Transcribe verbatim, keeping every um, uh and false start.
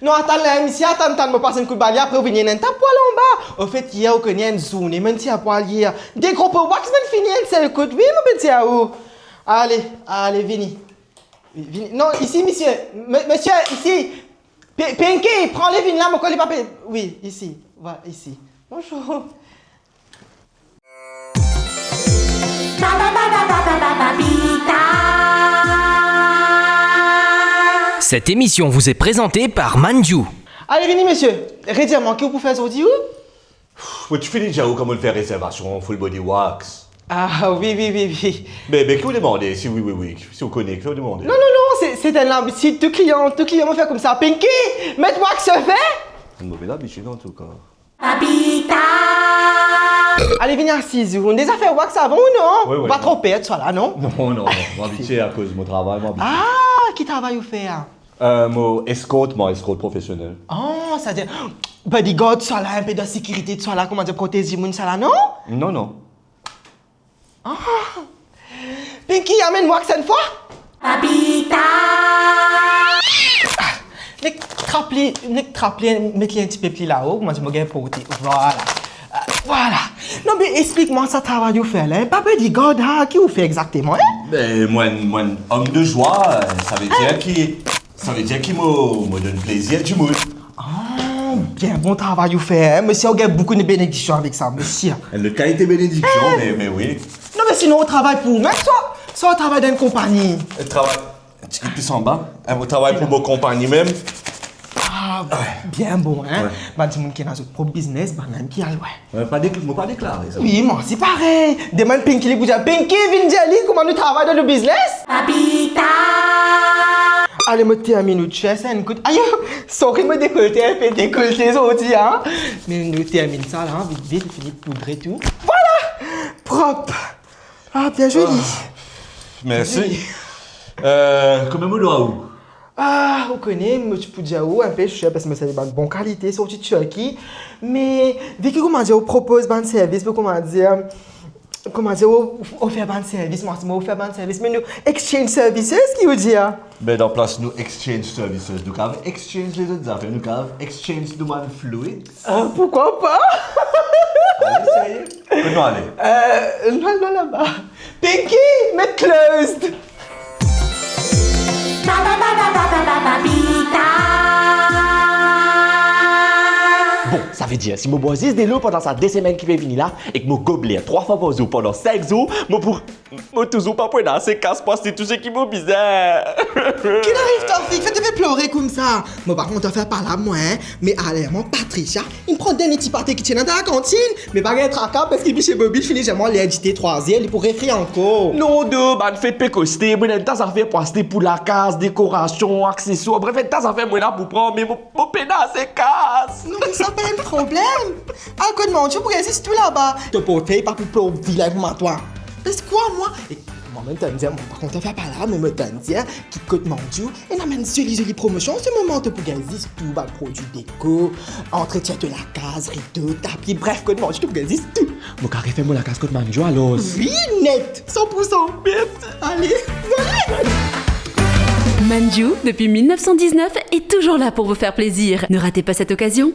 Non, atann la, misie, atann, tann, mo pas enn kout balye, apre ou vini enn tap pwal anba. Ofet, yer ou kone enn zourne, mo'nn tir pwal yer. De gro po wax, mo'nn fini enn sel kout, wi, mo pe dir ou. Ale, ale, vini. Vini. Non, isi, misie. Me-, misie, isi. Pe-, Pinky, pran li, vinn la, mo krwar li pa pe-, wi, isi. Vwala, isi. Bonzour. Cette émission vous est présentée par Mandiou. Ale, vini, misie. Redir mwa, ki ou pou fer zordi, ou? Mo ti fini dir ou kouma fer rezervasion full body wax. Ah, wi, wi, wi, wi. Me, me ki ou demande, si wi, wi, wi, si ou kone, ki ou demande? Non, non, non, se, se enn labitid, tou klian, tou klian mo fer koumsa. Pinky, met wax fer. Enn move labitid, antouka. Papita. Ale, vinn asiz ou. Ou deza fer wax avan ou non? Wi, wi. Ou pa tro per swa la, non? Non, non, non. Mo abitie akoz mo travay, mo abitie. Ah, ki travay ou fer? Euh, mo escort, mo escort profesionel. Ah, savedir, bodyguard swa la, inpe de sekirite swa la, kouma dir, protez dimoun swa la, non? Non, non. Ah! Pinky, amenn wax enn fwa. Papita! Ah, nek trap li, nek trap li, met li enn tipe pli lao, kouma dir mo gagn porte. Vwala. Ah, vwala. Non, me explik mwa sa travay ou fer la, hein? Pa bodyguard, ah, ki ou fer exakteman, hein? Ben, mwa, mwa, homme de joie, euh, savedir ki Savedir ki mo, mo donn plezir dimoun. Ah, bien bon travay ou fer, hein, misie, ou gagn boukou de benediksion avek sa, misie. Enn lot kalite benediksion, eh, me, me wi. Non, me sinon, ou travay pou ou mem, swa, swa ou travay dan enn konpagni? Travay, ti kit plis anba. Eh, mo travay pou mo konpagni mem. Ah, bien bon, hein. Wi. Bann dimoun ki ena zot prop biznes, bann la ki al lwin. Wi, pa dek-, mo pa deklare sa. Wi, mwa si parey. Demann Pinky, li pou dir, Pinky, vinn dir li kouma nou travay dan nou biznes. Papita! Ale, mo terminn ou, ti fer sa enn kout. Ayo, sorry, mo dekolte, inpe dekolte zordi, hein. Me nou terminn sa la, vit, vit, fini poudre tou. Vwala! Prop! Ah, bien zoli. Ah, mersi. Zoli. Euh, konbien mo dwa ou? Ah, ou kone, mo ti pou dir ou inpe ser, parski mo servi bann bon kalite, sorti Turki. Me, vi ki, kouma dir, ou propoz bann servis, pou, kouma dir, kouma dir, ou, ou ofer bann servis, mwa si mo ofer bann servis, me nou exchange services, ki ou dir? Ben, dan plas nou exchange services, nou kav exchange lezot zafer, nou kav exchange nou bann fluids. Ah, pourquoi pas? Ale, serye? Kot nou ale? Euh, nou al laba. Pinky, met closed. Bon, savedir, si mo bwar zis delo pandan sa de semenn ki pe vini la, ek mo gob ler trwa fwa par zour pandan sink zour, mo pou, mo touzour pa pou ena ase kas pou aste tou seki mo bizin. Ki'nn ariv Tofik, fer to pe plore koumsa? Mo pa kontan fer palab mwa, hein, me alerman Patricia, inn pran dernie ti pate ki ti ena dan lakantinn, me pa gagn traka, parski li pe se Bobby, fini zis mo ler dite trwa zer, li pou refri ankor. Non, do, bann fet pe koste, mo ena enn ta zafer pou aste pou lakaz, dekorasion, akseswar, bref, enn ta zafer mo ena pou pran, me mo, mo pena ase kas. Non, me sa pa enn problem. Al kot Mandiou pou gagn zis tou laba. To portfey pa pou plor vilin kouma twa. Parski krwar mwa, e mwa mem tann dir, mo pa kontan fer palab, me mo tann dir ki kot Mandiou, ena bann zoli, zoli promosion an se moman, to pou gagn zis tou bann prodwi deko, antretien to lakaz, rido, tapi, bref, kot Mandiou, to pou gagn zis tou. Mo kav refer mo lakaz kot Mandiou alor? Wi, net, san pou san. Mersi. Ale, ale. Mandiou, depuis mille neuf cent dix-neuf, est toujours là pour vous faire plaisir. Ne ratez pas cette occasion.